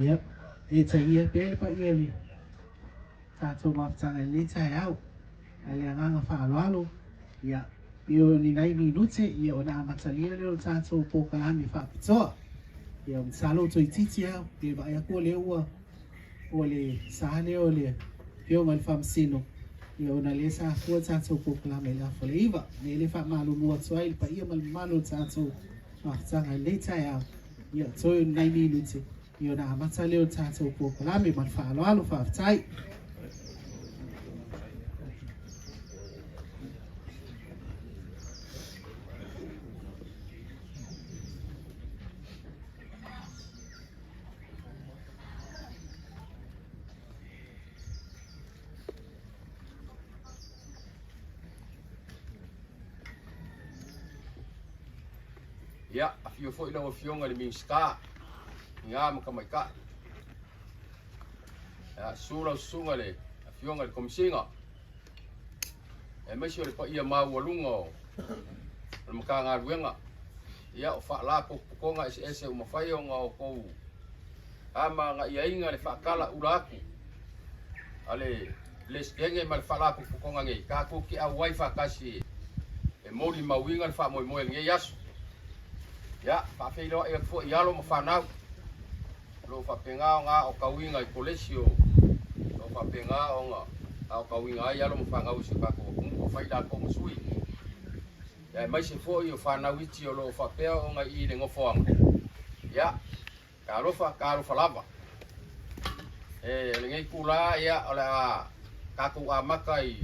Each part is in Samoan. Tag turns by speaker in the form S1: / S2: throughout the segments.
S1: Ia, itaia pea le paia i le tatou mafutaga i lenei taeao. Ae le agaga faaaloalo, ia, Ia o ni nai minute, ia ona amatalia lea o le tatou polokalame faapitoa. Ia masalo toeitiiti lava, pe vaai atu o lea ua o le sa lea o le Afioga i le Faamasino, ia ona lea sa afua le tatou polokalame i le 8:30. O lea e faamalulu atu ai i le paia ma le mamalu o le tatou mafutaga i lenei taeao, ia toe o ni nai minute, ia ona amata lea o le tatou polokalame. Ma le faaaloalo, faafetai.
S2: Ia, afio foi lau Afioga i le Minisita, Tina ma Tamaitai. Ia, susu lau susuga i le Afioga i le Komesina, aemaise o le paia maualuga o le Matagaluega, ia, o Faalapotopotoga eseese ua mafai ona outou amana'iaina le faatala'ula atu a le Peresetene ma le Faalapotopotoga nei, tatou te auai faatasi e molimauina le faamoemoe i lenei aso. Ia, faafeiloai atu foi i alo ma fanau o lo o faapena ona aotauina i kolesi o lo o faapena ona aotauina ai alo ma fanau i si o tatou atunuu, ua fai latou ma sui, aemaise foi o fanau iti o lo o faapea ona i le nofoaga. Ia, talofa, talofa lava. E, o lenei itulā, ia, o le a tatou amata i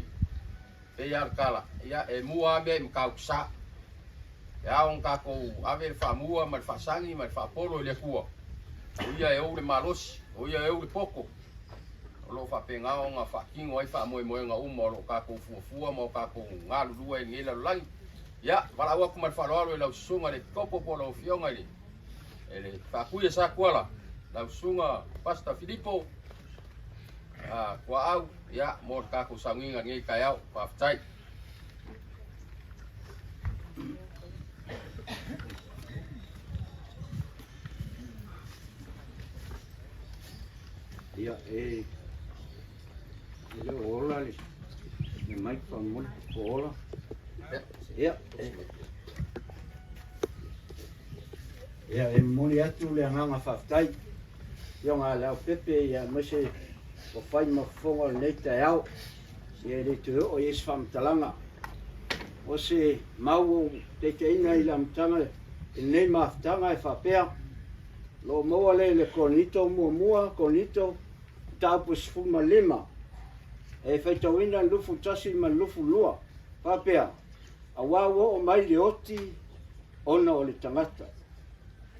S2: pei lava o le tala, ia, e mua lava mea i Matautu-sa. E ao ona tatou ave le faamua ma le faasagi ma le faapolo i le Atua, o Ia e ou le malosi, o Ia e ou le poto, o lo o faapena ona faatino ai faamoemoega uma o lo o tatou fuafua ma o tatou galulue ai i lenei lalolagi. Ia, valaau atu ma le faaaloalo i lau susuga i le Epikopo po o lau Afioga i le E le Faatui a Satuala, lau susuga Pastor Filipo, Tuaau, ia, mo le tatou sauniga i lenei taeao. Faafetai.
S3: Ia, e le o ola le mic faamolemole, po o ola. Ia, e. Ia, e momoli atu le agaga faafetai i Afioga ia Leaupepe aemaise ua fai ma fofoga o lenei taeao. Ia e le toe oo i ai se faamatalaga. O se mau ua ou taitaiina i le amataga i lenei mafutaga e faapea, o lo o maua lea i le Korinito muamua, Korinito mataupu 15, e faitauina le 21 ma le 22, faapea, Aua ua oo mai le oti ona o le tagata.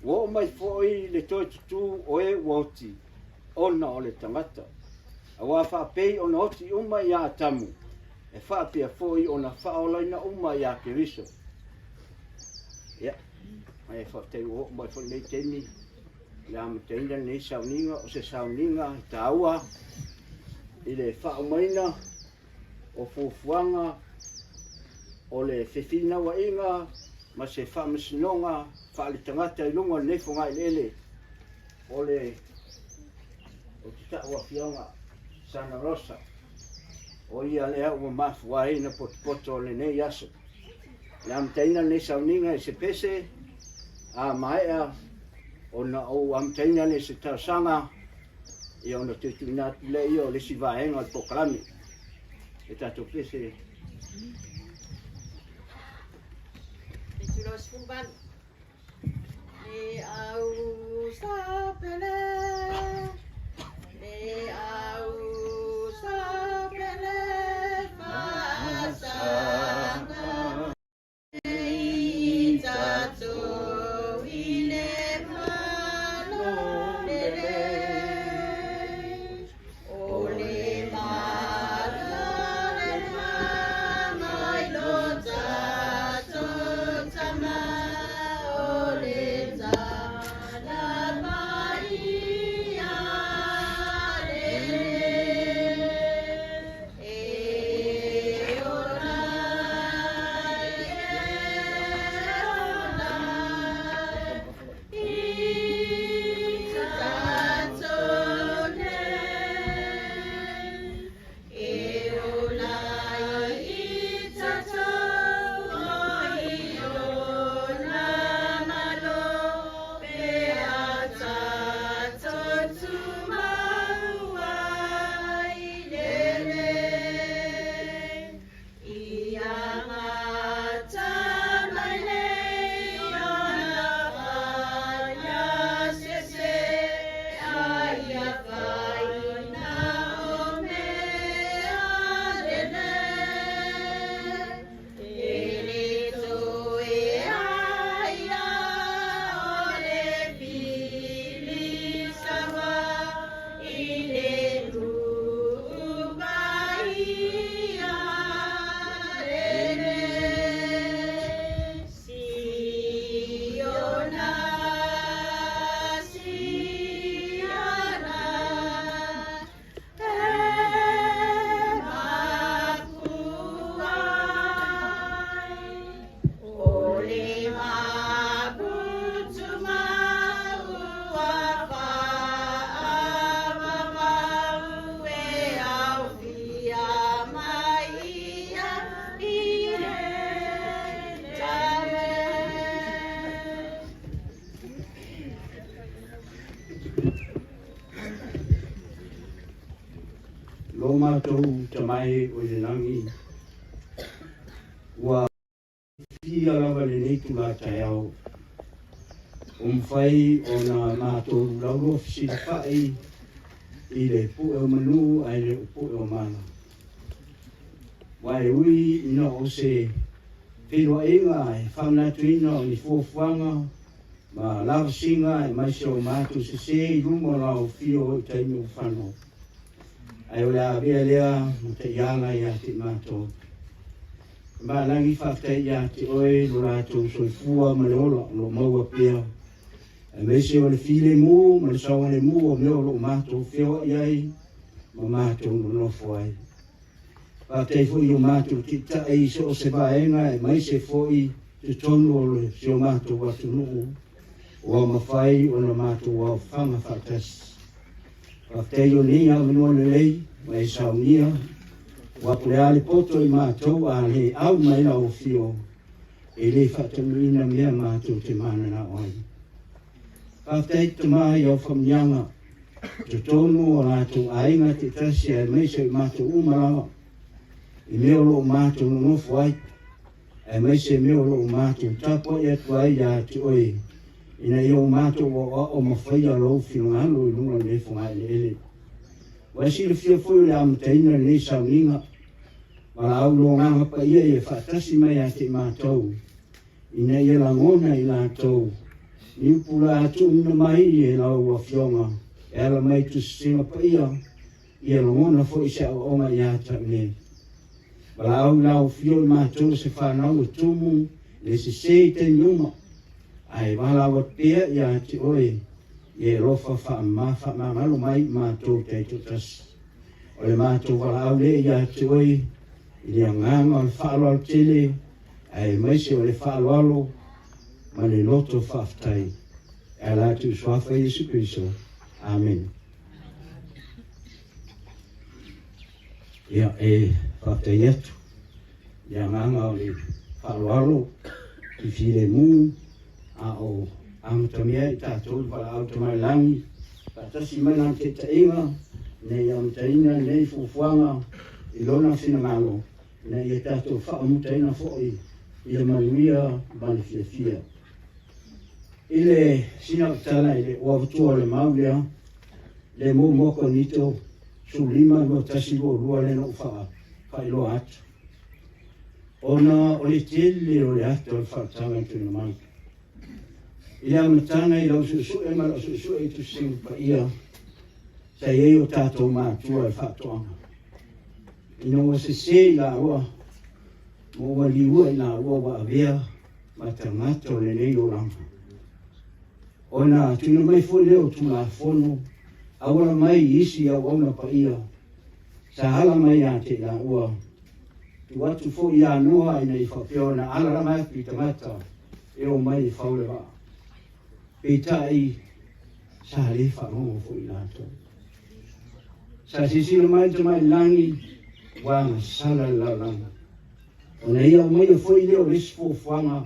S3: Ua oo mai foi le toe tutū o e ua oti ona o le tagata. Aua faapei ona oti uma iā Atamu, e faapea foi ona faaolaina uma iā Keriso. Ia, e faafetai ua oo mai foi lenei taimi i le amataina lenei sauniga, o se sauniga e taua i le faaumaina o fuafuaga o le fefinauaiga ma se faamasinoga faaletagata i luga o lenei fogaeleele o le o te ta'u afioga Sana Rosa, o ia lea ua mafua ai na potopoto o lenei aso. Le amataina lenei sauniga i se pese a maea ona ou amataina lea i se talosaga ia ona toe tuuina atu lea ia o le isi vaega o le polokalame e tatou pese.
S4: Itula 18. Le au sa pele, le au sa pele faasaga.
S3: matou Tama e o i le lagi, ua fia lava lenei itula taeao ua mafai ona matou lauloa fesilafai i le pue o manu ae le o pue o mala. Ua e ui ina o se feiloaiga e faamanatuina o ni fuafuaga ma lavasiga aemaise o matou sesē i luma o lau afio i taimi ua fano, ae o le a avea lea ma taiala ia te i matou. Tamalagi faafetai ia te oe lo latou soifua ma le ola o lo o maua pea, aemaise o le filemu ma le saogalemu o mea o lo o matou feoai ai ma matou nonofo ai. Faafetai foi i o matou taitai i so o se vaega aemaise foi totonu o si o matou atunuu ua mafai ona matou aofaga faatasi. Faafetai o nei avanoa lelei ma e saunia, ua po le a le poto i matou a le au mai lau afio, e le faataunuuina mea matou te mananao ai. Faafetai Tama i au faamanuiaga, totonu o latou aiga taitasi aemaise o i matou uma lava, i mea o lo o matou nonofo ai, aemaise mea o lo o matou tapuai atu ai ia te oe, ina ia o matou aoao ma faia lou finagalo i luga o lenei fogaeleele. Ua e silafia foi o le amataina lenei sauniga, valaau lou Agaga Paia ia faatasi mai ia te i matou, ina ia lagona i latou ni upu o le a tuuina mai e lau Afioga e ala mai i tusitusiga paia, ia lagona foi se aoaoga ia te au nei. Valaau i lau afio i matou se fanau e tumu le sesē i taimi uma, ae valaau atu pea ia te oe ia e alofa faamama faamagalo mai i matou taitoatasi. O le matou valaau lea ia te oe i le agaga o le faaaloalo tele aemaise o le faaaloalo ma le loto faafetai e ala atu i le Suafa Iesu Keriso. Amene. Ia, e faafetai atu i le agaga o le faaaloalo i filemu a o amatamea i tatou i valaau Tamailagi faatasi mai lana taitaiga ina ia amataina lenei fuafuaga i lona finagalo ina ia tatou faamutaina foi i le manuia ma le fiafia. I le sina tala i le ua avatua o le mau lea, le muamua Korinito 15, 21, 22 lea na ou faailoa atu. Ona o le tele o le ata o le faautaga e tuuina mai. I le amataga i lau suesue ma lau suesue i Tusiga Paia, sa i ai o tatou matua i faatoaga. Ina ua sesē i laua ma ua liua i laua ua avea ma tagata o lenei olaga. Ona tuuina mai foi lea o Tulafono auala mai i isi auauna paia sa ala mai ia te i laua, tuu atu foi ia Noa ina ia faapea ona alalaga atu i tagata e omai e fau le vaa. Peitai, sa le faalogo foi i latou. Sa silasila mai le Tamailagi ua agasala le lalolagi. Ona ia aumaia foi lea o le isi fuafuaga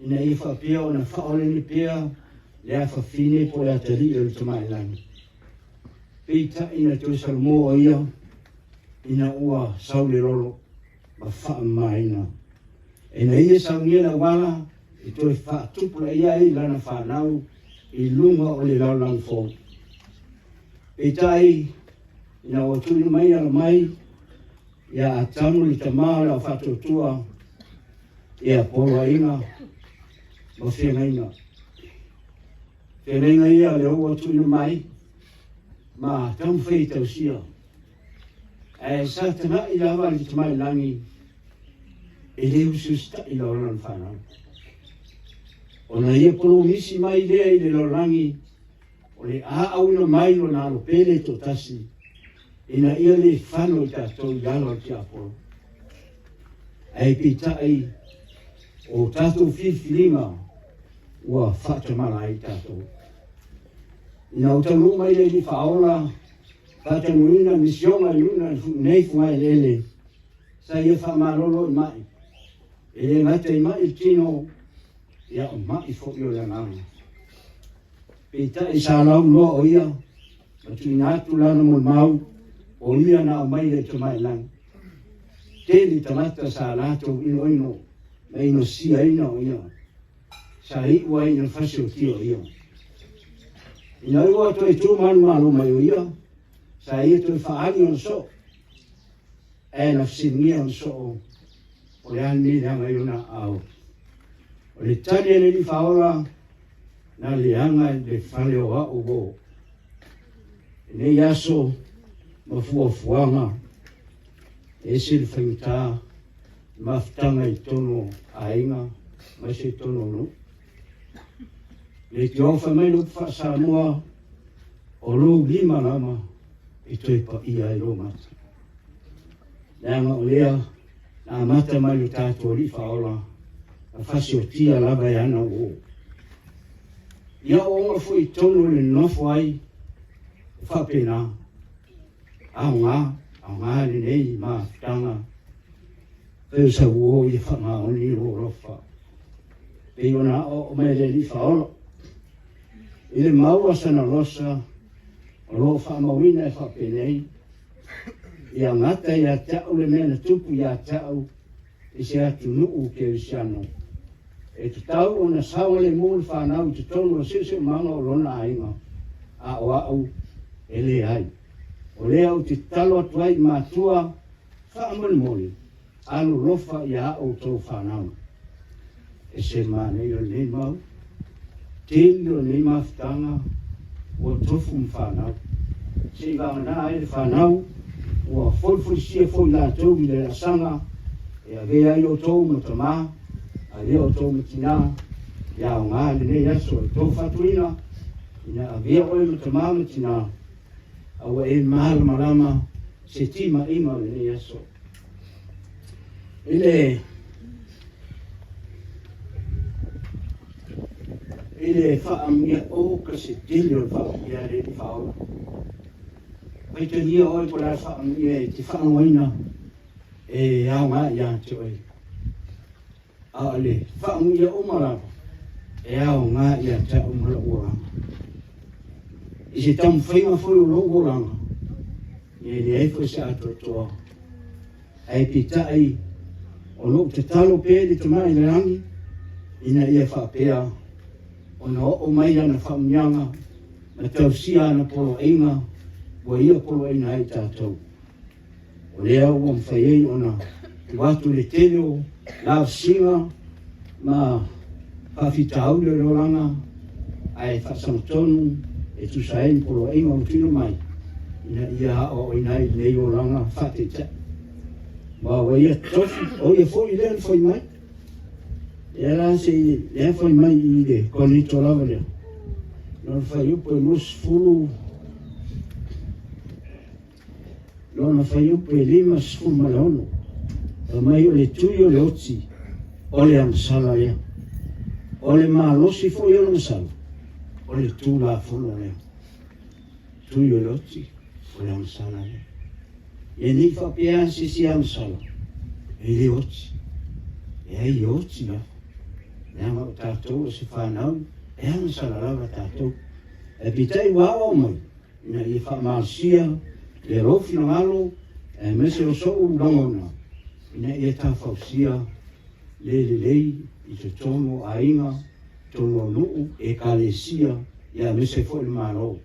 S3: ina ia faapea ona faaoleni pea le afafine po o le atalii o le Tamailagi. Peitai na toe salamo ia ina ua sau le lolo ma faamamaina. Ina ia saunia le auala e toe faatupulaia ai lana fanau i luga o le lalolagi fou. Peitai, ina ua tuuina mai ala mai ia Atamu le tama o le au faatuatua, ia poloaiga ma feagaiga. Feagaiga ia lea ua tuuina mai ma taumafai e tausia. Ae sa tagai lava le Tamailagi e le usiusitai lava lana fanau. Ona ia polomisi mai lea i le lalolagi o le a auina mai lona alo pele toatasi ina ia le fano i tatou i ala o le tiapolo. Ae peitai o tatou filifiliga ua faatamala ai tatou. Ina ua taunuu mai le Alii Faaola, faataunuuina misioga i luna nei fugaeleele, sa ia faamalolo i mai, e le gata i mai le tino, ia o mai foi o le agaga. Peitai sa lauloa o ia, ma tuuina atu lana molimau, O ia na aumaia i Tamailagi. Tele tagata sa latou inoino ma inosiaina o ia. Sa iu ai ina fasiotia o ia. Ina ua toe tu manumalo mai o ia, sa ia toe faaali ona soo. Ae na fesiligia ona soo, o le a lenei leaga i ona aao. O le tali a le Alii Faaola, na leaga i le fale o au uo. Lenei aso ma fuafuaga, e ese le faigata mafutaga i totonu o aiga aemaise i totonu o nuu. Leitioa fai mai le upu faa-Samoa, o lou lima lava e toe paia ai lou mata. Leaga o lea na amata mai lo tatou Alii Faaola, na fasiotia lava e ana uo. Ia ooga foi i totonu o le nonofo ai, e faapena, aoga, aoga lenei mafutaga, fai o sau uo ia faamaoni lou alofa, pei ona aoao mai e le Alii Faaola. I le mau a sana losa, o lo o faamauina e faapenei, Ia gata ia te au le mea na tupu ia te au i se atunuu kerisiano. E tatau ona saogalemu le fanau i totonu o le siosiomaga o lona aiga, a o au e leai. O lea ou te tatalo atu ai i matua, faamolemole, alolofa ia outou fanau. E se manaia o lenei mau, tele o lenei mafutaga ua tofu ma fanau. Se i vagana ai le fanau, ua folifolisia foi latou i le laasaga e avea ai outou ma tamā, avea outou ma tinā, ia aoga lenei aso e tou faatuina, ina avea oe ma tamā ma tinā, a ua e malamalama se timaiga o lenei aso. I le i le faamuia o ka se tele o le faamuia a le Alii Faaola. Faitalia oe po o le a le faamuia e te faalogoina e aoga ia te oe. A o le faamuia uma lava e aoga ia te au ma lou olaga. I se taumafaiga foi o lou olaga, e leai foi se atoatoa. Ae peitai, o lou tatalo pea i le Tama i le Lagi, ina ia faapea ona oo mai ana faamuniaga ma tausia ana poloaiga ua ia poloaina ai tatou. O lea ua mafai ai ona tuu atu le tele o lavasiga ma faafitauli o le olaga ae faasagatonu e tusa ai ma poloaiga ua tuuina mai ina ia aoaoina ai lenei olaga faataitai. Ma ua ia tofi, o ia foi lea na fai mai. Lea la se lea fai mai i le Korinito lava lea. Lona fuaiupu e 20 Lona fuaiupu e 56, fai mai o le tui o le oti o le agasala lea. O le malosi foi o le agasala, o le Tulafono lea. Tui o le oti o le agasala lea. Ia ne i faapea se isi agasala, e le oti. E ai e oti lava. Leaga o tatou o se fanau, e agasala lava tatou. Ae peitai ua aoao mai, ina ia faamalosia le lou finagalo aemaise o sou lagona ina ia taufausia le lelei i totonu o aiga, totonu o nuu, ekalesia, ia aemaise foi le Malo,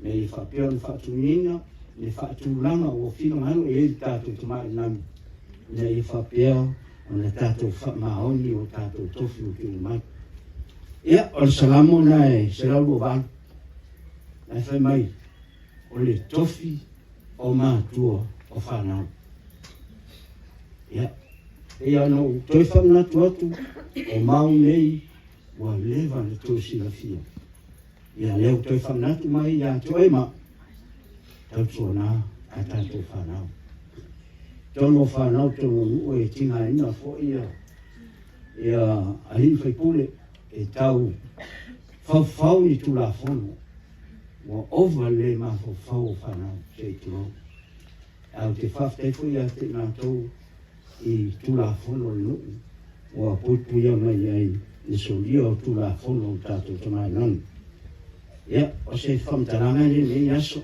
S3: ina ia faapea ona faatuina le faatulaga ua finagalo i ai le tatou Tama i le Lagi, ina ia faapea ona tatou faamaoni o tatou tofi ua tuuina mai. Ia, o le Salamo lena e 128. Ae fai mai, o le tofi o matua o fanau. Ia, pei ona ou toe faamanatu atu, o mau nei ua leva ona tou silafia. Ia, lea ua toe faamanatu mai ia te oe ma tautuana a tatou fanau. Tonu o fanau tonu o nuu e tigaina foi ia, ia alii faipule e tau faufau ni Tulafono ua ova le le mafaufau o fanau, se i tulou. Ae ou te faafetai foi ia te i matou i Tulafono a le nuu ua puipuia mai ai le solia o Tulafono o tatou Tama i Lagi. Ia, o se faamatalaga lea i lenei aso.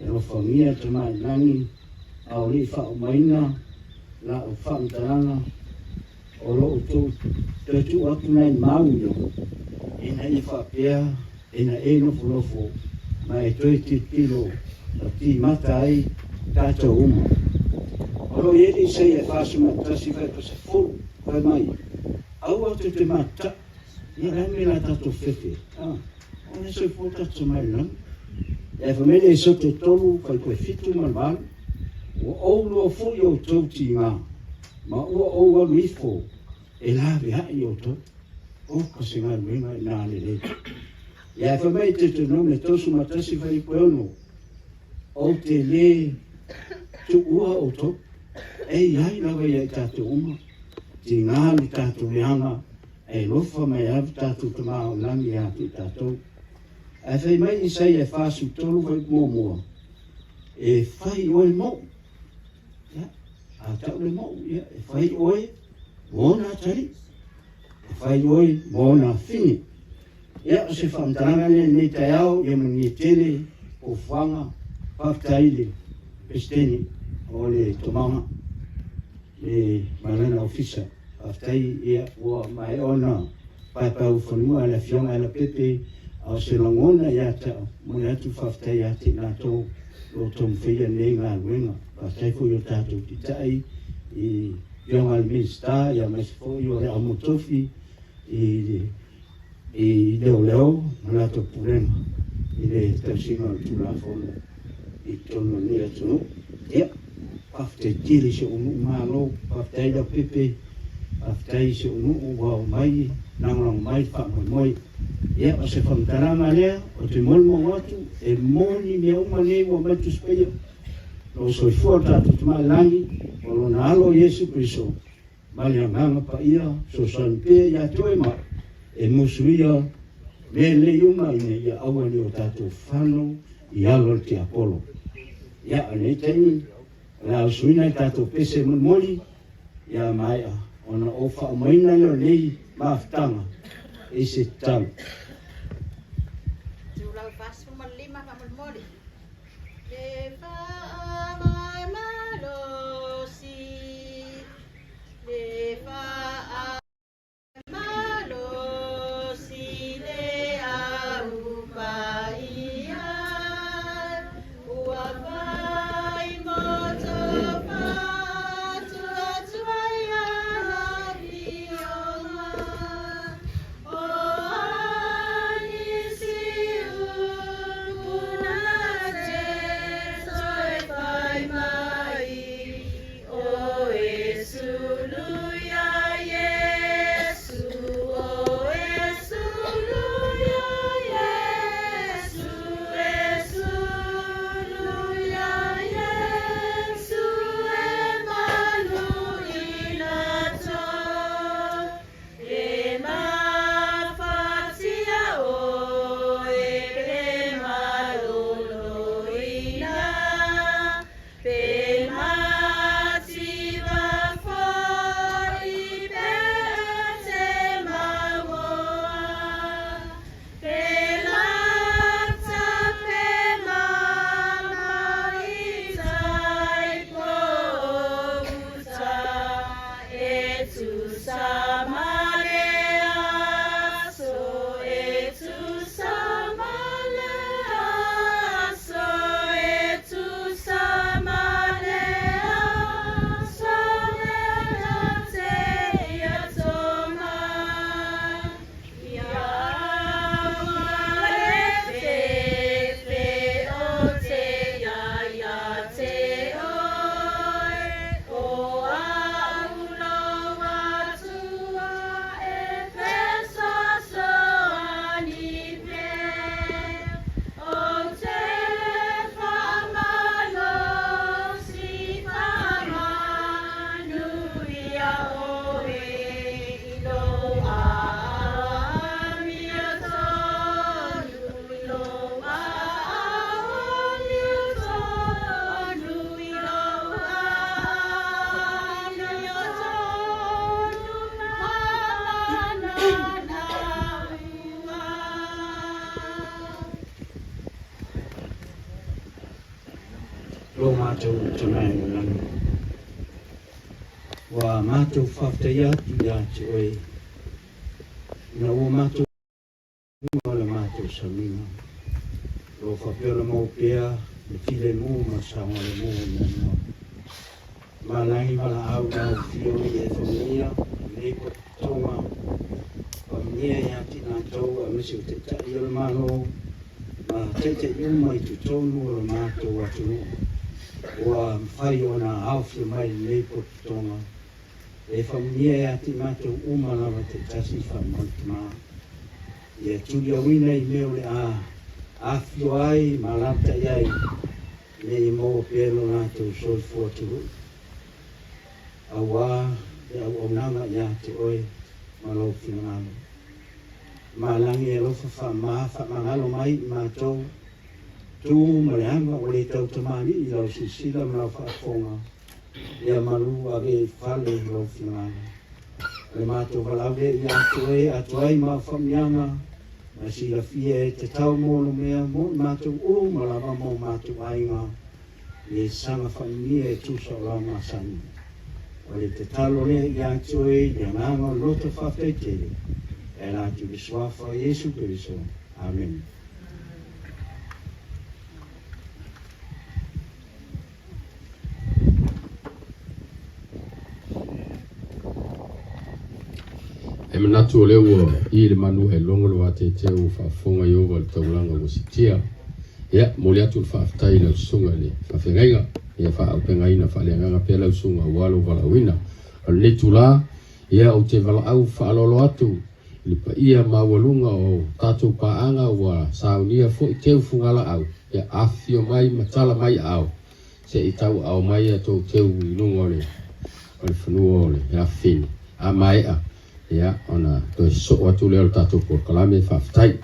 S3: E alofagia Tamaiilagi a o le i faaumaina la'u faamatalaga o lo outou toe tuu atu nai mau ia ina ia faapea ina e nofonofo ma e toe tilotilo ma timata ai tatou uma. O lo o i ai le Isaia 41 fuaiupu 10 fai mai, Aua tou te mata'i, ia le a le mea o le a tatou fefe ai, a, o le soifua tatou Tamaiilagi. Ia fai mai le Esote 3 fuaiupu 7 ma le 8, Ua ou iloa foi outou tiga, ma ua ou alu ifo e laveai outou. Oka se galuega i nā lelei. Ia fai mai Deuteronome 31 fuaiupu 6, Ou te lē tuua outou, e i ai lava ia i tatou uma, tiga lo tatou leaga, e alofa mai lava tatou Tama o i lagi ia te i tatou. Ae fai mai Isaia 43 fuaiupu muamua, E fai oe moʻu. Ia, a tau le moʻu, ia, e fai oe ma ona atalii, e fai oe ma ona afine. Ia, o se faamatalaga lea i lenei taeao, ia manuia tele fuafuaga. Faafetai i le Peresetene o le Tomaga le ma lana ofisa. Faafetai, ia, ua maea ona paepaeulufanua le Afioga ia Leaupepe, a o se lagona ia te au, momoli atu le faafetai ia te i latou o lo o taumafai lenei galuega. Faafetai foi i o tatou Taitai i Afioga i le Minisita, aemaise foi o le Au Motofi i le i leoleo ma latou pulega i le tausiga o le Tulafono i totonu o lenei atunuu. Ia, faafetai tele i si ou nuu malo, faafetai Leaupepe, faafetai i si ou nuu ua omai lagolago mai le faamoemoe. Ia, o se faamatalaga lea ou te molimau atu, e moni mea uma nei ua aumai le Tusi Paia, o lo o soifua lo tatou Tamailagi, o Lona Alo o Iesu Keriso, Ma le Agaga Paia, fesoasoani pea ia te oe ma au, e musuia mea lelei uma ina ia aua ne i o tatou fano i alo o le tiapolo. Ia, o lenei taimi, o le a usuina i tatou pese molimoli, ia maea ona ou faaumaina lea o lenei mafutaga i se tatalo.
S4: Itulau 45 faamolemole. Le faavae malosi, le faavae malosi le au paia, ua fai moto faatuatua ia na afioga.
S3: matou Tama i le lagi. Ua matou faafetaia atu ia te oe, ina ua matou ma le matou sauniga. O lo o faapea ona maua pea le filemu ma le saogalemu o mea uma. Malagi valaau i lau Afioga ia e faamanuia lenei potopotoga, faamanuia ia te i latou aemaise o Taitai o le Malo ma Taitai uma i totonu o le matou atunuu ua mafai ona aofia mai i lenei potopotoga. E faamanuia ia te i matou uma lava taitasi faamalu Tama. Ia tuliauina i mea o le a afifio ai ma alaalatai ai, ina ia maua pea lo latou soifua tului, auā le auaunaga ia te oe ma lou finagalo. Malagi e alofa faamā faamagalo mai i matou, tu ma le aga ua le tau tamalii i lau silasila ma lau faafofoga, Ia malu ave i fale lou finagalo. O le matou valaau lea ia te oe atoa ai ma au faamanuiaga, ma silafia e tatau mo le mea mo i matou uma lava ma o matou aiga, ia saga faamanuia e tusa o lau masani. O le tatalo lea ia te oe i le agaga o le loto faafetai tele, e ala atu i le Suafa o Iesu Keriso. Amene.
S2: E manatu o lea ua i le manu ae logo le vateatea ua faafofoga Ieova i le taulaga ua sitia. Ia, momoli atu le faafetai i lau susuga i le faafeagaiga, ia faaaupegaina faaleagaga pea lau susuga aua lou valaauina. O lenei itula, ia ou te valaau faaaloalo atu i le paia maualuga o tatou paaga ua saunia foi teu fugalaau, ia afifio mai ma tala mai aao Se i tauaao mai a tou teu i luga o le o le fanua o le afafine. A maea, ia, ona toe sosoo atu lea o le tatou polokalame. Faafetai.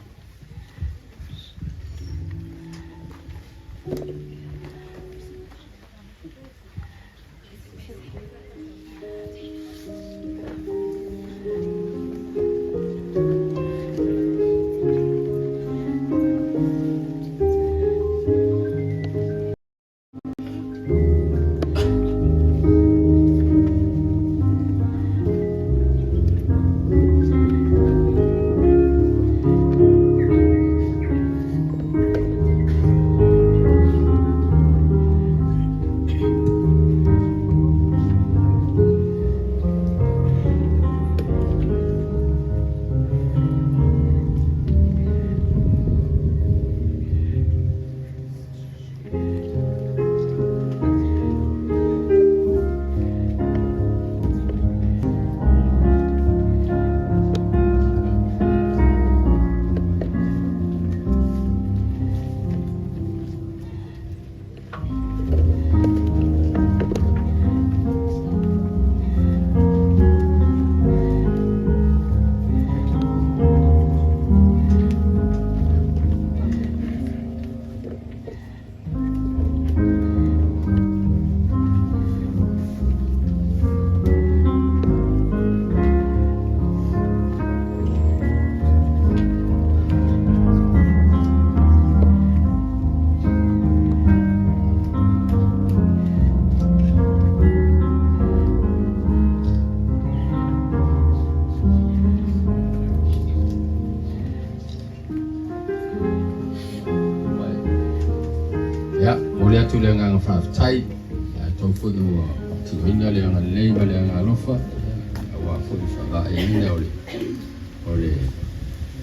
S2: Ia, momoli atu le agaga faafetai ia outou foi ua tinoina le agalelei ma le agaga alofa, ia, aua foi le faavaeina o le, o le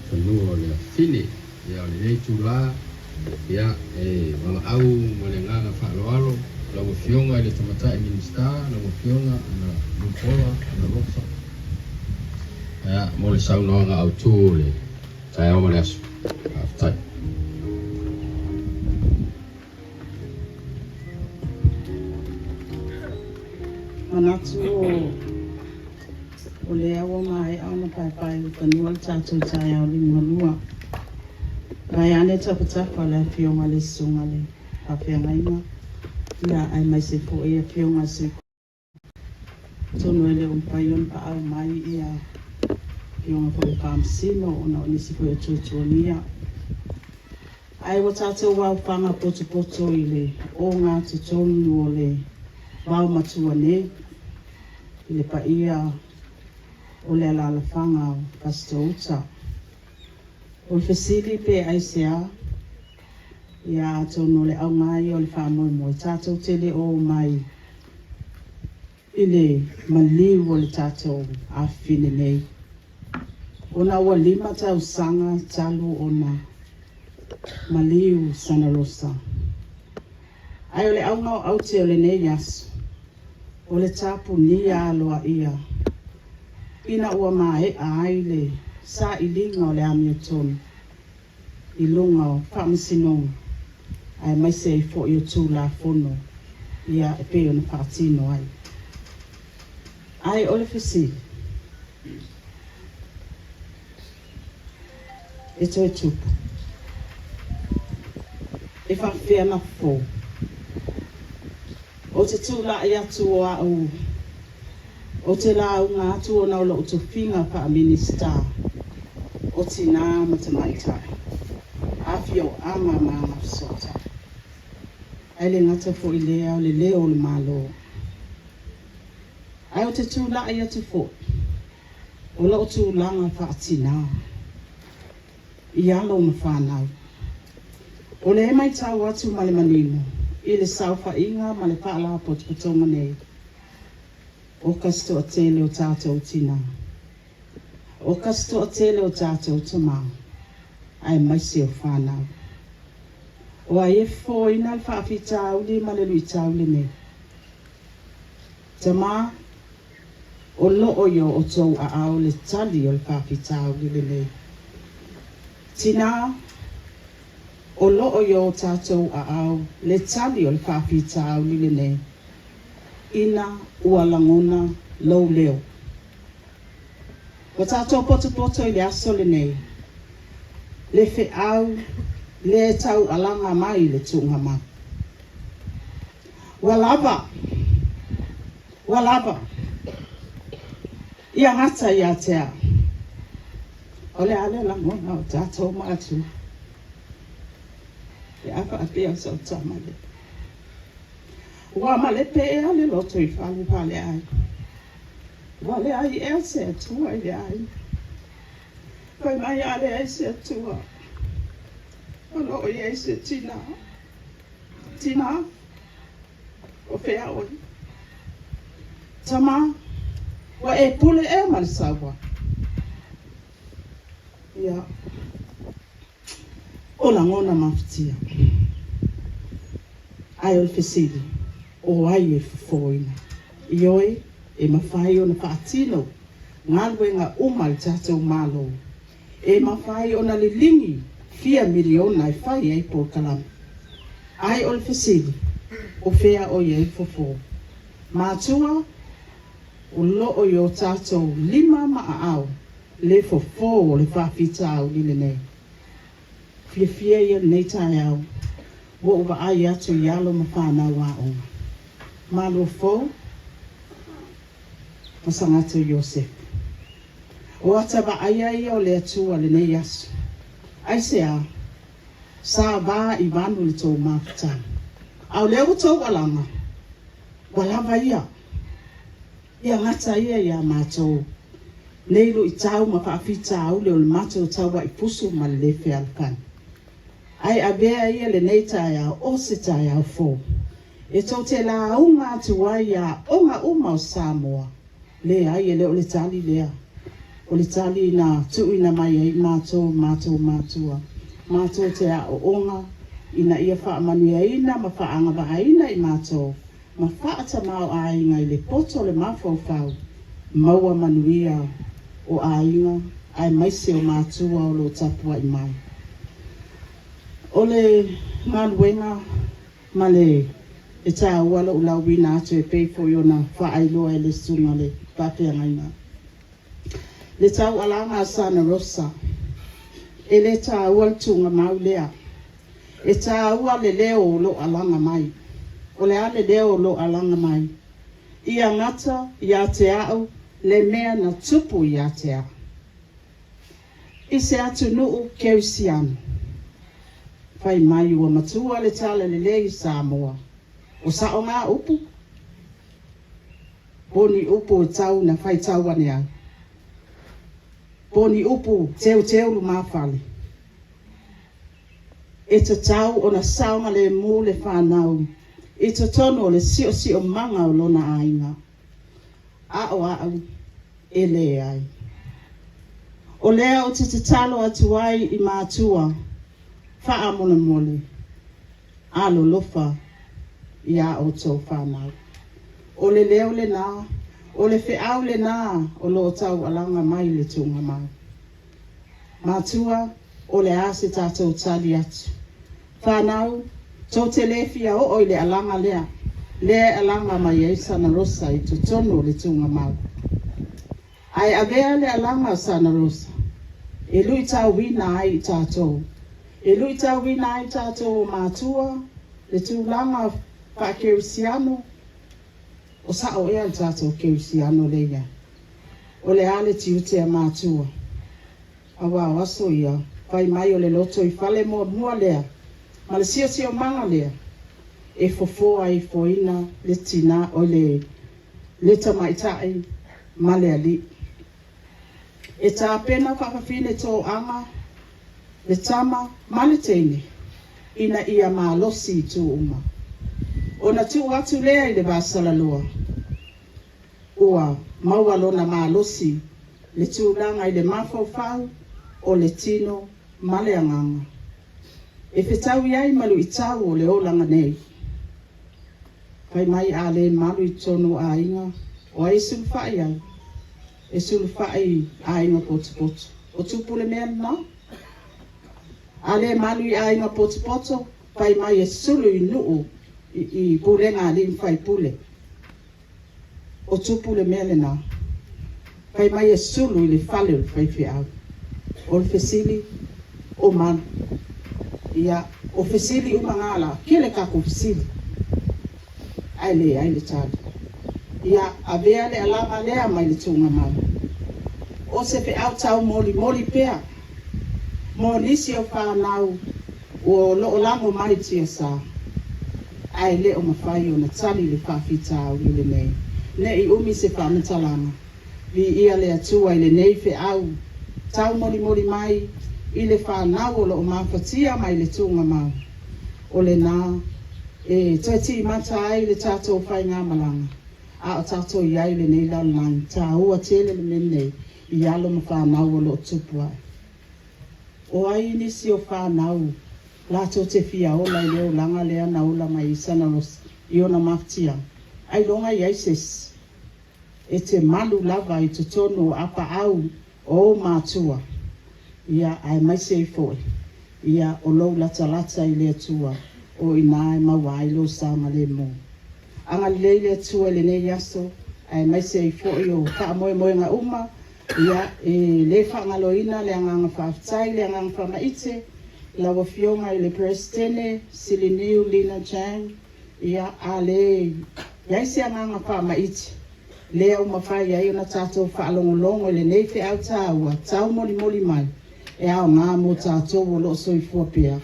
S2: fanua o le afafine. Ia, o lenei itula, ia, e valaau ma le agaga faaaloalo lau Afioga i le Tamatai Minisita, lau Afioga Ana Lupola Ana Lofa, ia, mo le saunoaga autu o le taeao ma le aso. Faafetai.
S5: Manatu o lea ua maea ona paepae i fanua le tatou taeao liugalua. Vaeane tafatafa o le Afioga i le Susuga i le Faafeagaiga, ia aemaise foi Afioga i Sui Atonu e le o mafai ona paau mai ia Afioga foi i Faamasino ona o nisi foi o tuatuagia. Ae ua tatou aofaga potopoto i le ogatotonu o le vaomatua nei i le paia o le alaalafaga o Fasitoo-uta. O le fesili pe aisea? Ia atonu o le auga lava ia o le faamoemoe, tatou te le o omai i le maliu o le tatou afafine nei, ona ua 5 tausaga talu ona maliu Sana Rosa. Ae o le auga o aute o lenei aso, o le tapunia aloaia ina ua maea ai le sailiga o le amiotonu i luga o faamasinoga aemaise ai foi o Tulafono ia e pei ona faatino ai. Ae o le fesili, e toe tupu? E faafefea na fofo? Ou te tulai atu o au, ou te lauga atu ona o lou tofiga faa-Minisita o Tinā ma Tamaitai, Afioaga ma Agafesootai. Ae le gata foi i lea o le leo o le Malo. Ae ou te tulai atu foi o lou tulaga faa-tinā i alo ma fanau. O lea e matau atu ma le manino i le saofaiga ma le faalapotopotoga nei, o ka se toatele o tatou tinā, o ka se toatele o tatou tamā, aemaise o fanau. O ai e fofoina le faafitauli ma le luitau lenei? Tamā, o loo i o outou aao le tali o le faafitauli lenei. Tinā, o loo i o tatou aao le tali o le faafitauli lenei, ina ua lagona lou leo. Ua tatou potopoto i le aso lenei, le feau le taualaga mai le tuugamau. Ua lava! Ua lava! Ia gata ia te au. O le a le lagona o tatou matua pe a faapea o sau tama lea. Ua malepe ea le loto i fale faleaiga. Ua leai ea se Atua i le aiga. Fai mai a leai se Atua, o lo o i ai se tinā. Tinā, o fea oe? Tamā, ua e pule ea ma le saua? Ia, o lagona mafatia. Ae o le fesili, o ai e fofoina? Ioe, e mafai ona faatino galuega uma a le tatou Malo. E mafai ona liligi fia miliona e fai ai polokalame. Ae o le fesili, o fea o i ai le fofo? Matua, o lo o i o tatou lima ma aao le fofo o le faafitauli lenei. Fiafia ia lenei taeao ua ou vaai atu i alo ma fanau aoga. Malua fou ma Sagato Iosefu. O ata vaaia ia o le Atua lenei aso. Aisea? Sa va i vanu le tou mafutaga. A o lea ua tou alaga, ua lava ia. Ia gata ia iā matou nei luitau ma faafitauli o le matou tauaipusu ma le lē fealofani. Ae avea ia lenei taeao o se taeao fou e tou te lauga atu ai i aoga uma o Samoa. Leai, e le o le tali lea. O le tali na tuuina mai ai matou, matou matua, matou te aooga ina ia faamanuiaina ma faaagavaaina i matou ma faatamaoaiga i le poto o le mafaufau, maua manuia o aiga aemaise o matua o lo o tapuai mai. O le galuega ma le e taua lou lauina atu e pei foi ona faailoa e le susuga le faafeagaiga. Le taualaga a Sana Rosa, e le taua le tuugamau lea. E taua le leo o lo alaga mai. O le a le leo o lo alaga mai? Ia gata ia te au le mea na tupu ia te au. I se atunuu kerisiano. Fai mai ua matua le talalelei i Samoa. O saʻo gā upu? Po o ni upu e tau ina faitau ane ai? Po o ni upu teuteu lumafale? E tatau ona saogalemu le fanau i totonu o le siosiomaga o lona aiga. A o a'u e leai. O lea ou te tatalo atu ai i matua faamolemole alolofa iā outou fanau. O le leo lenā, o le feau lenā o lo o taualaga mai le tuugamau. Matua, o le a se tatou tali atu? Fanau, tou te le fia oo i le alaga lea, lea e alaga mai ai Sana Rosa i totonu o le tuugamau. Ae avea le alaga o Sana Rosa e luitauina ai i tatou, e luitauina ai tatou o matua, le tulaga faakerisiano, o saʻo ea le tatou kerisiano lea i ai? O le a le tiute a matua? Aua o aso ia, fai mai o le lotoifale muamua lea ma le siosiomaga lea e fofoa ifoina le tinā, o le le tamaitai ma le alii. E tapena faafafine toaga le tama ma le teine ina ia malosi i itu uma. Ona tuu atu lea i le vasalaloa, ua maua lona malosi le tulaga i le mafaufau o le tino ma le agaga e fetaui ai ma luitau o le olaga nei. Fai mai a le malu i totonu o aiga, o ai e sulufai ai? E sulufai i aiga potopoto. O tupu le mea lenā? A le malu i aiga potopoto, fai mai e sulu i nuu i pulega a alii ma faipule. O tupu le mea lenā? Fai mai e sulu i le fale o le faifeau. O le fesili, o malu? Ia, o fesili uma gā la, tele tatou fesili, ae leai le tali. Ia, avea le alaga lea mai le tuugamau. O se feau taumolimoli pea mo nisi o fanau ua loolago mai tiasa, ae le o mafai ona tali le faafitauli lenei. Ne i umi se faamatalaga, viia le Atua i lenei feau taumolimoli mai i le fanau o lo o mafatia mai le tuugamau. O lenā e toe timata ai le tatou faigamalaga a o tatou i ai i lenei lalolagi. Taua tele le mea lenei i alo ma fanau o lo o tupu ae. O ai nisi o fanau latou te fia ola i le olaga lea na ola mai ai Sana Rosa i ona mafatiaga? Ailoga i ai se isi e te malu lava i totonu o apaau o ou matua, ia, aemaise ai foi, ia, o lou latalata i le Atua, o i ina e maua ai lou saogalemu. Agalelei le Atua i lenei aso, aemaise ai foi o faamoemoega uma, ia, e le faagaloina le agaga faafetai, le agaga faamaite, lau Afioga i le Peresetene Siliniu Lina Chang, ia, a le i ai se agaga faamaite, lea ua mafai ai ona tatou faalogologo i lenei feau taua taumolimoli mai e aoga mo tatou o lo o soifua pea.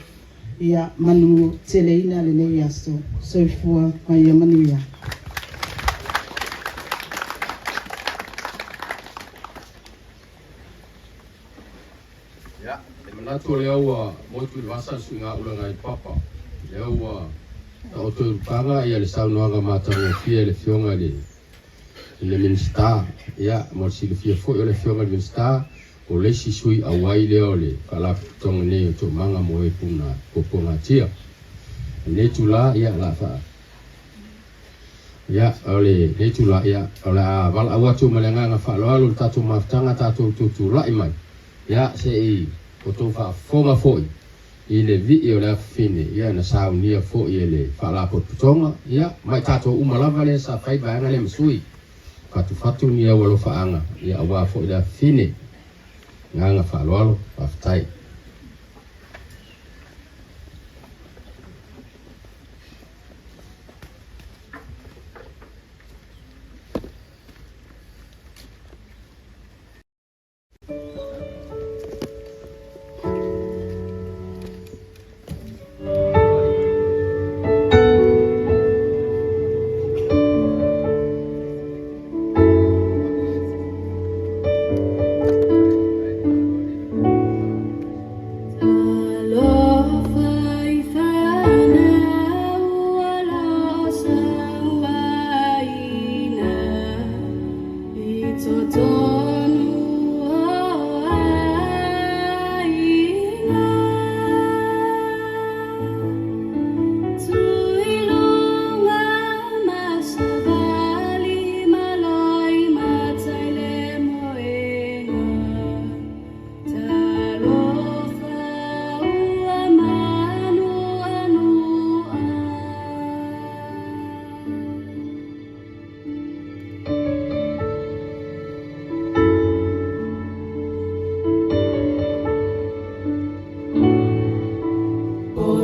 S5: Ia manu teleina lenei aso. Soifua ma ia manuia.
S2: Ia, e manatu o lea ua motu i le vasa le suiga ulaga i papa. Lea ua taoto i lupaga ia le saunoaga matagofie a le Afioga i le i le Minisita. Ia, mo le silafia foi o le Afioga i le Minisita, o le isi sui auai lea o le Faalapotopotoga nei o Toomaga mo e Puna Puapuagatia. I lenei itula, ia, o le a faa Ia, o lenei itula, ia, o le a valaau atu ma le agaga faaaloalo i le tatou mafutaga tatou tutulai mai, ia, se i outou faafofoga foi i le vii o le afafine, ia, na saunia foi e le Faalapotopotoga, ia, ma i tatou uma lava lea sa fai vaega lea ma sui, fatufatu ni au alofaaga, ia, aua foi le afafine. Agaga faaaloalo, faafetai.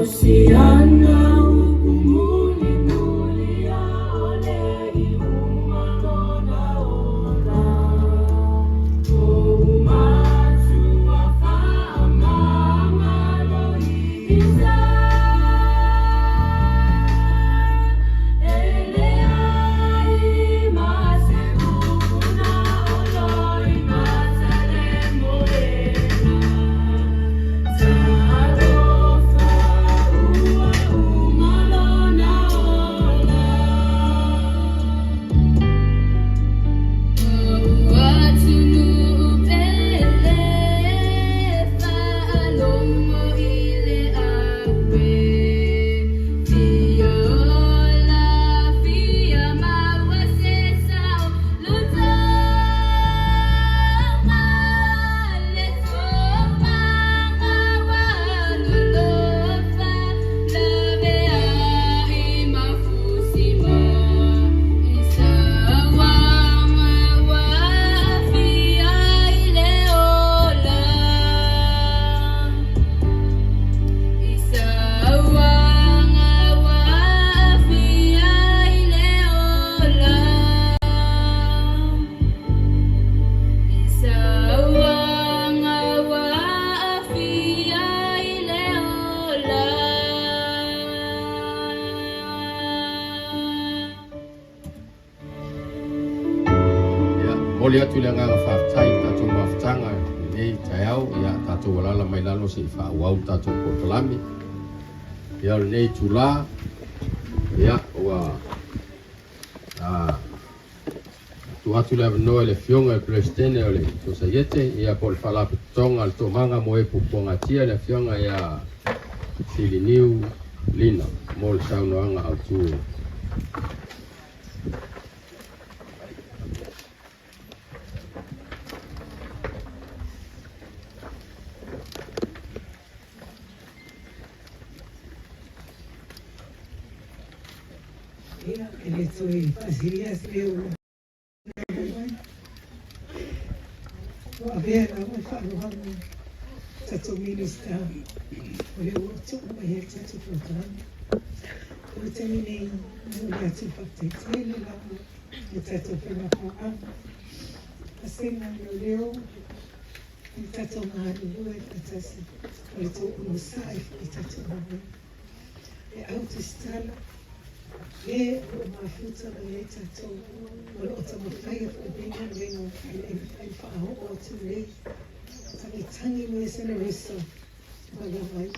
S6: Siana upu muli muli a o le i uma lona ola. O matua whaamangalo i sa. E le ai ma se upuna o loi matale moena. Talofa ua uma lona ola. Ua pele faalogo i le aue Fia ola fia maua se sao Lutoga le tomaga wa lolofa Laveai mafusima I sauaga ua aafia i le ola I sauaga ua aafia i le ola I sauaga ua aafia i le ola.
S2: Ia, momoli atu le agaga faafetai i le tatou mafutaga i lenei taeao, ia tatou alaala mai lalo se i faaauau le tatou polokalame. Ia, o lenei itula, ia, ua tuu atu le avanoa i le Afioga i le Peresetene o le Sosaiete, ia po o le Faalapotopotoga a le Toomaga mo e Puapuagatia, le Afioga ia Siliniu Lina mo le saunoaga autu.
S7: Ia, e le toe faasilia se leo o mai. Ua avea lava le faaaloalo i tatou Minista o lea ua tuu mai ai le tatou polokalame. O le taimi nei, e momoli atu le faafetai tele lava i le tatou faiga paaga, vasega o leoleo i le tatou galulue faatasi o le tou onosai foi i tatou galuega. E autusitala le o lo o mafuta mai ai tatou, o lo o taumafaia foi lenei galuega e le mafai ona faaoo atu lelei. Tagitagi mai Sena Russo ma lava ai.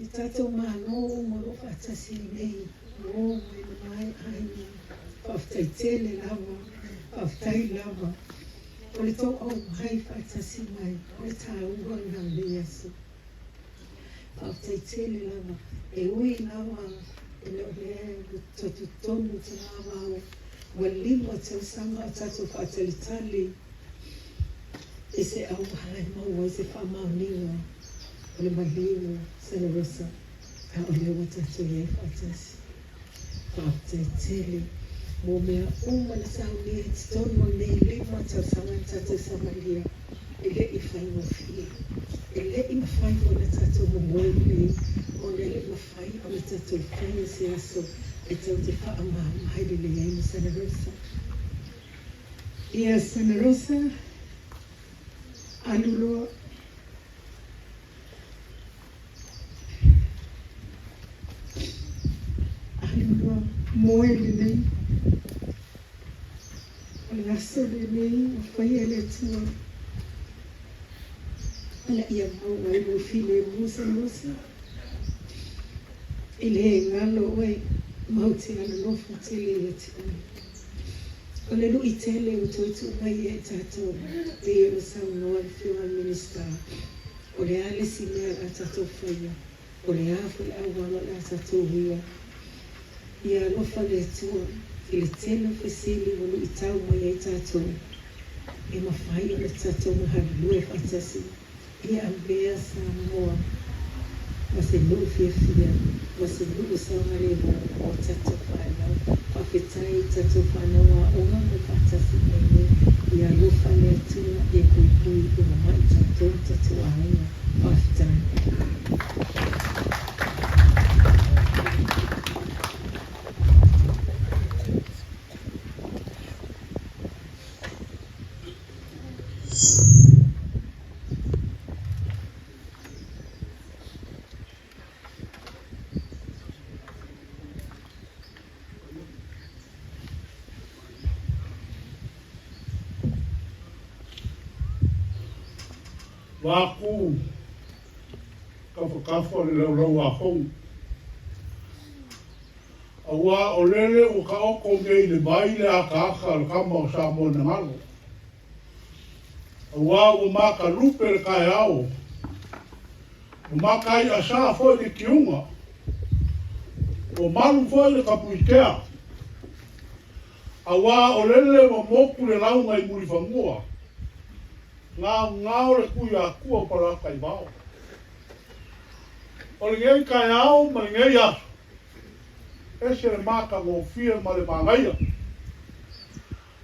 S7: I tatou Malo uma o lo o faatasi ai nei, o mai ma mai aiga, faafetai tele lava, faafetai lava. O le tou aumai faatasi mai, o le taua lena o lenei aso. Faafetai tele lava, e ui lava e le o lea ua totonu tina ua 5 tausaga o tatou faatalitali i se auala e maua ai se faamaoniga o le maliu Sena Rosa, a o lea ua tatou i ai faatasi. Faafetai tele mo mea uma na saunia i totonu o lenei 5 tausaga na tatou savalia, e le i faigofie. E le i mafai foi ona tatou momoe lelei, ona e le i mafai ona tatou faia se aso e tau te faamamae lelei ai ma Sena Rosa. Ia Sena Rosa, alu loa. Alu loa, moe lelei. O le aso lenei ua faia e le Atua. Ina ia maua ai lou filemu Sena Rosa. E le galo oe, matou te alolofa tele ia te oe. O le lui tele ua toe tuu mai ia i tatou, pei ona saunoa le Afioga i le Minisita, o le a le isi mea o le a tatou faia, o le a foi le auala o le a tatou uia. Ia alofa le Atua i le tele o fesili ua luitau mai ai tatou, e mafai ona tatou galulue faatasi ia avea Samoa ma se nuu fiafia, ma se nuu saogalemu mo tatou fanau. Faafetai i tatou fanau aoga mo faatasi mai nei. Ia alofa le Atua ia puipui uma mai tatou ma tatou aiga. Faafetai.
S8: Vaku tafatafa o le laulauafono. Auā o lele ua taoto nei i le vai le ataata a le tama o Samoa na galo. Auā ua matalupe le taeao, ua mataiasā foi le tiuga, ua malu foi le tapuitea. Auā o lele ua motu le lauga i Mulifanua, gaogao le Tuiatua o Palataivao. O lenei taeao ma lenei aso, ese le matagofie ma le manaia.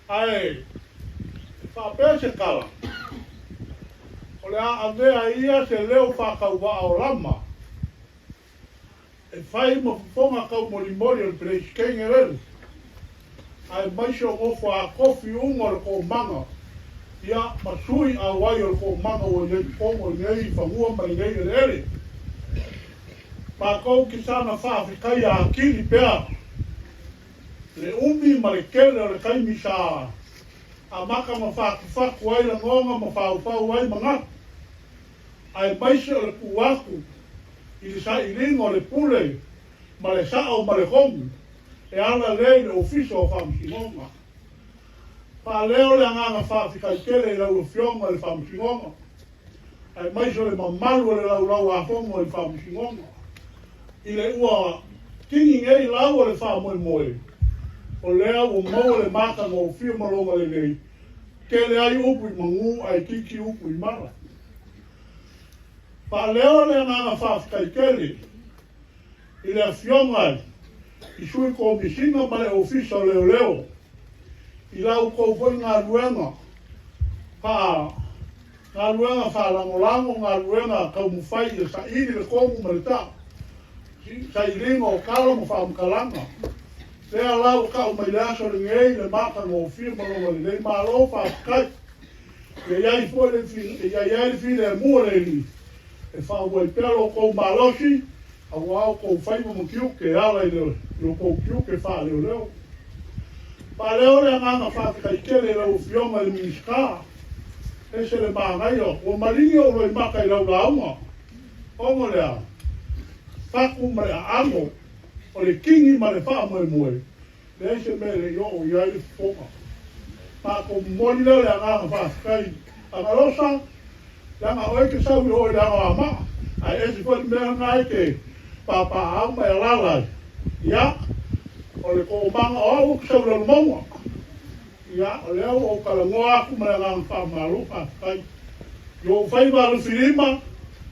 S8: Ae faapea se tala, o le a avea ia se leo faatauvaa o Lama e fai ma fofoga taumolimoli o le Peresetene lele, aemaise o nofo a tofi uma o le toomaga, ia, ma sui auai o le toomaga ua i ai totonu o lenei fanua ma lenei eleele. Matou te saga faafetaia atili pea le umi ma le tele o le taimi sa amata ma fatufatu ai lagona ma faufau ai manatu, aemaise o le tuu atu i le sailiga o le pule ma le sao ma le tonu e ala lea i le Ofisa o Faamasinoga. Faaleo le agaga faafetai tele i lau Afioga i le Faamasinoga, aemaise o le mamalu o le laulau a fono i le Faamasinoga, i le ua tini nei lau o le faamoemoe, o lea ua maua le matagofie ma lona lelei, tele ai upu i manu ae itiiti upu i mala. Faaleo le agaga faafetai tele i le Afioga i Sui Komesina ma le Ofisa o Leoleo i la outou foi galuega faa galuega faalagolago, galuega taumafai ia saili le tonu ma le taa, sailiga o tala ma faamatalaga. Lea la ua tau mai le aso lenei le matagofie ma lona lelei. Malo faafetai. Ia i ai foi le ia i ai le filemu o le Alii e faaauau ai pea lo outou malosi auā outou faiva ma tiute e ala i lo outou tiute faaleoleo. Faaleo le agaga faafetai tele i lau Afioga i le Minisita. Ese le manaia, ua maligi ou loimata i lau lauga. Ona o le a? Fatu ma le aano, o le kini ma le faamoemoe, leai se mea e le i oo i ai le fofoga. Matou momoli lea o le agaga faafetai Agalosa, leaga oe e te sau i o i le Anoamaa, ae ese foi le mea lena e te papaaao ma e alaala ai. Ia, o le toomaga o au ou te sau i Lalomauga. Ia, o lea ua ou talanoa atu ma le agaga faamalo, faafetai. I ou faiva alofilima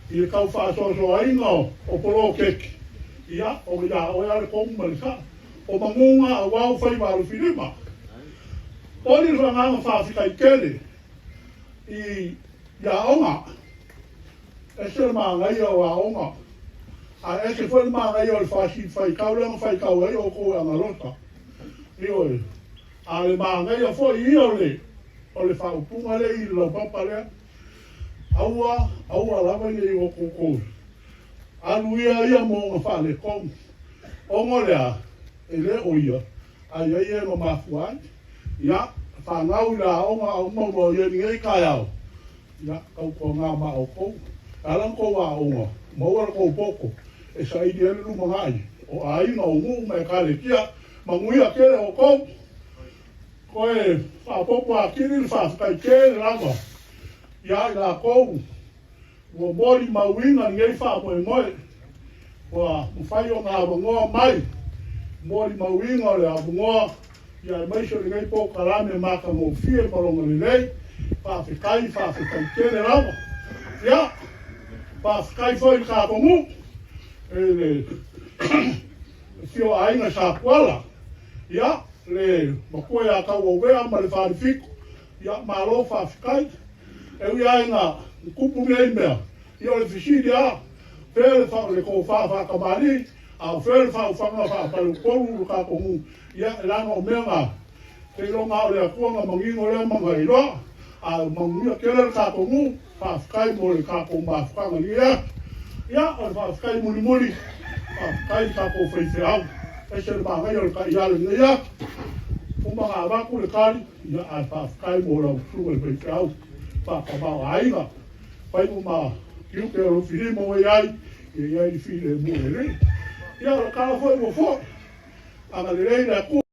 S8: i le tau faasoasoaina o poloketi, ia, o ia oe lava le tonu ma le sao. O manuga aua ou faiva alofilima. Oli le agaga faafetai tele i aoga. Ese le manaia o aoga, ae ese foi le manaia o le fasi faitau lea na faitau ai outou e Agalosa. Ioe. A o le manaia foi ia o le faaupuga lea i le laupapa lea, aua, aua lava ne i o outou alu ia ia mo ona faaletonu. Ona o le a? E le o ia, a i ai e na mafua ai. Ia, fanau i le aoga a uma ua i ai lenei taeao, ia, tautuana ma outou. E ala ona outou aoga, maua le tou poto e saili ai le lumanai o aiga, o nuu ma ekalesia. Manuia tele outou. Toe faaopoopo atili le faafetai tele lava ia i latou ua molimauina lenei faamoemoe ua mafai ona avanoa mai molimauina o le avanoa ia aemaise o lenei polokalame matagofie ma lona lelei. Faafetai, faafetai tele lava. Ia, faafetai foi i le tatou nuu i le afio o Aiga Sapuala, ia, le matua ia Tauauvea ma le Falefitu, ia, malo faafetai. E ui lava ina tupu nei mea, ia o le fesili lava, fea le le tofa faatamalii, a o fea le faaufaga faafaleupolu o le tatou nuu, ia, leaga o mea na, seiloga lava o le Atua na manino lea ma na iloa, a ua manuia tele le tatou nuu, faafetai mo le tatou mafutaga i lenei aso. Ia, o le faafetai mulimuli, faafetai i tatou faifeau, ese le manaia o le taiala i lenei aso. Uma ona avatu le tali, ia, ae faafetai mo lau susuga i le faifeau faatamaoaiga. Faiva ma tiute o lou filima ua i ai, ia i ai le filemu lelei. Ia o le tala foi ua foi, agalelei le Atua.